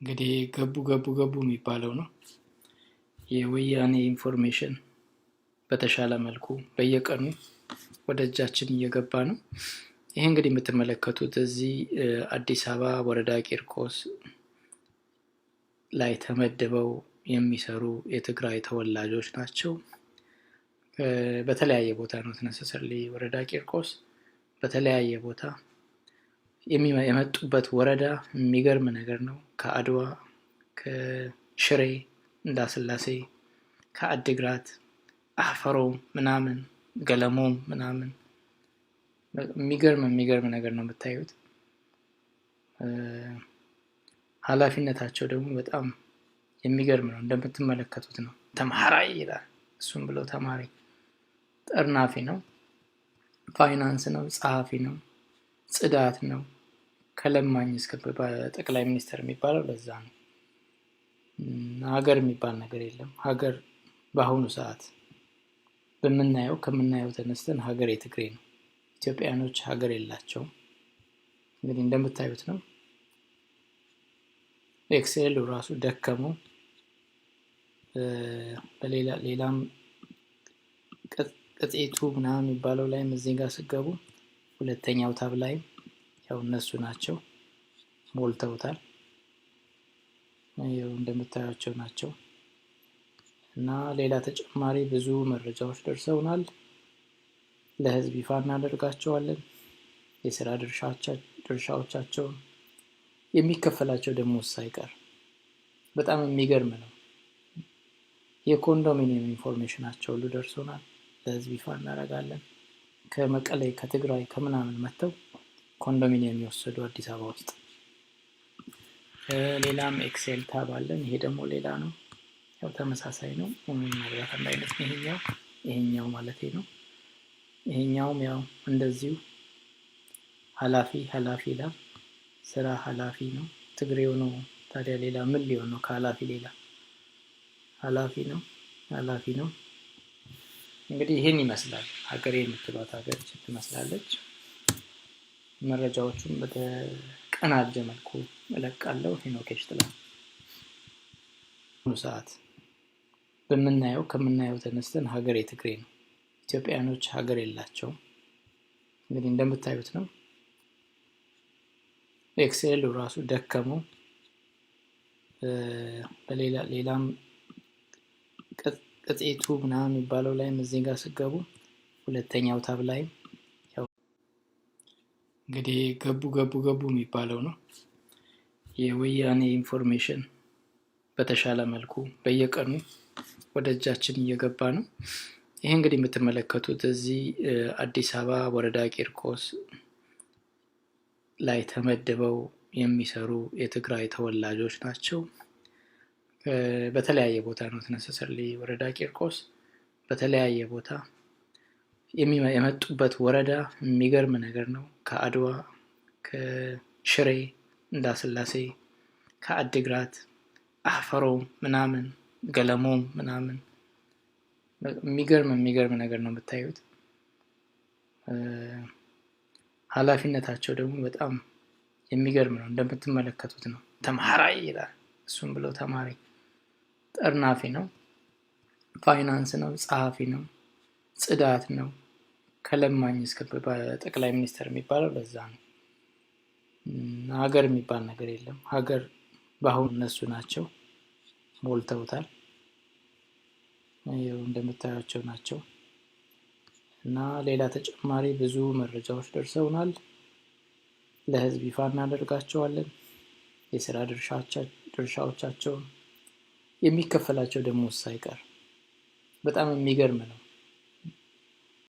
እንግዲህ ገቡ ገቡ ገቡ የሚባለው ነው። የወያኔ information በተሻለ መልኩ በየቀኑ ወደ እጃችን እየገባ ነው። ይህ እንግዲህ የምትመለከቱት እዚህ አዲስ አበባ ወረዳ ቂርቆስ ላይ ተመድበው የሚሰሩ የትግራይ ተወላጆች ናቸው። በተለያየ ቦታ ነው necessarily ወረዳ ቂርቆስ በተለያየ ቦታ የመጡበት ወረዳ የሚገርም ነገር ነው። ከአድዋ፣ ከሽሬ እንዳስላሴ፣ ከአድግራት፣ አፈሮም ምናምን፣ ገለሞም ምናምን የሚገርም የሚገርም ነገር ነው የምታዩት። ኃላፊነታቸው ደግሞ በጣም የሚገርም ነው። እንደምትመለከቱት ነው። ተማራይ ይላል። እሱም ብሎ ተማሪ ጠርናፊ ነው፣ ፋይናንስ ነው፣ ጸሐፊ ነው፣ ጽዳት ነው። ከለማኝ እስከ ጠቅላይ ሚኒስትር የሚባለው ለዛ ነው። ሀገር የሚባል ነገር የለም። ሀገር በአሁኑ ሰዓት በምናየው ከምናየው ተነስተን ሀገር የትግሬ ነው። ኢትዮጵያኖች ሀገር የላቸውም። እንግዲህ እንደምታዩት ነው። Excel ኡ ራሱ ደከመው። በሌላ ሌላም ቅጤቱ ምናምን የሚባለው ላይም እዚህ ጋር ስገቡ ሁለተኛው tab ላይም ያው እነሱ ናቸው ሞልተውታል። ያው እንደምታዩቸው ናቸው። እና ሌላ ተጨማሪ ብዙ መረጃዎች ደርሰውናል። ለህዝብ ይፋ እናደርጋቸዋለን። የስራ ድርሻዎቻቸውን፣ የሚከፈላቸው ደሞዝ ሳይቀር በጣም የሚገርም ነው። የኮንዶሚኒየም information ኣቸው ሁሉ ደርሶናል። ለህዝብ ይፋ እናደርጋለን። ከመቀሌ፣ ከትግራይ፣ ከምናምን መጥተው ኮንዶሚኒየም የወሰዱ አዲስ አበባ ውስጥ። ሌላም Excel tab አለን። ይሄ ደግሞ ሌላ ነው። ያው ተመሳሳይ ነው። ምናልባት አንድ አይነት ነው ይሄኛው ይሄኛው ማለት ነው። ይሄኛውም ያው እንደዚሁ ኃላፊ ኃላፊ ይላል። ስራ ኃላፊ ነው። ትግሬው ነው። ታዲያ ሌላ ምን ሊሆን ነው? ከኃላፊ ሌላ ኃላፊ ነው። ኃላፊ ነው። እንግዲህ ይህን ይመስላል። ሀገሬ የምትሏት ሀገር ትመስላለች። መረጃዎቹን በተቀናጀ መልኩ እለቃለሁ። ሄኖክ የሺጥላ። ሰዓት በምናየው ከምናየው ተነስተን ሀገር የትግሬ ነው። ኢትዮጵያኖች ሀገር የላቸውም። እንግዲህ እንደምታዩት ነው። Excel ኡ ራሱ ደከመው። በሌላ ሌላም ቅጤቱ ምናምን የሚባለው ላይም እዚህ ጋር ስገቡ ሁለተኛው tab ላይም ያው እንግዲህ ገቡ ገቡ ገቡ የሚባለው ነው። የወያኔ information በተሻለ መልኩ በየቀኑ ወደ እጃችን እየገባ ነው። ይህ እንግዲህ የምትመለከቱት እዚህ አዲስ አበባ ወረዳ ቂርቆስ ላይ ተመድበው የሚሰሩ የትግራይ ተወላጆች ናቸው። በተለያየ ቦታ ነው necessarily ወረዳ ቂርቆስ በተለያየ ቦታ የመጡበት ወረዳ የሚገርም ነገር ነው። ከአድዋ፣ ከሽሬ እንዳስላሴ፣ ከአድግራት፣ አፈሮም ምናምን፣ ገለሞም ምናምን የሚገርም የሚገርም ነገር ነው የምታዩት። ኃላፊነታቸው ደግሞ በጣም የሚገርም ነው። እንደምትመለከቱት ነው። ተማራይ ይላል። እሱም ብሎ ተማሪ ጠርናፊ ነው፣ ፋይናንስ ነው፣ ጸሐፊ ነው፣ ጽዳት ነው። ከለማኝ እስከ ጠቅላይ ሚኒስትር የሚባለው ለዛ ነው። ሀገር የሚባል ነገር የለም። ሀገር በአሁኑ እነሱ ናቸው ሞልተውታል። ያው እንደምታዩቸው ናቸው። እና ሌላ ተጨማሪ ብዙ መረጃዎች ደርሰውናል። ለህዝብ ይፋ እናደርጋቸዋለን። የስራ ድርሻዎቻቸውን፣ የሚከፈላቸው ደሞዝ ሳይቀር በጣም የሚገርም ነው።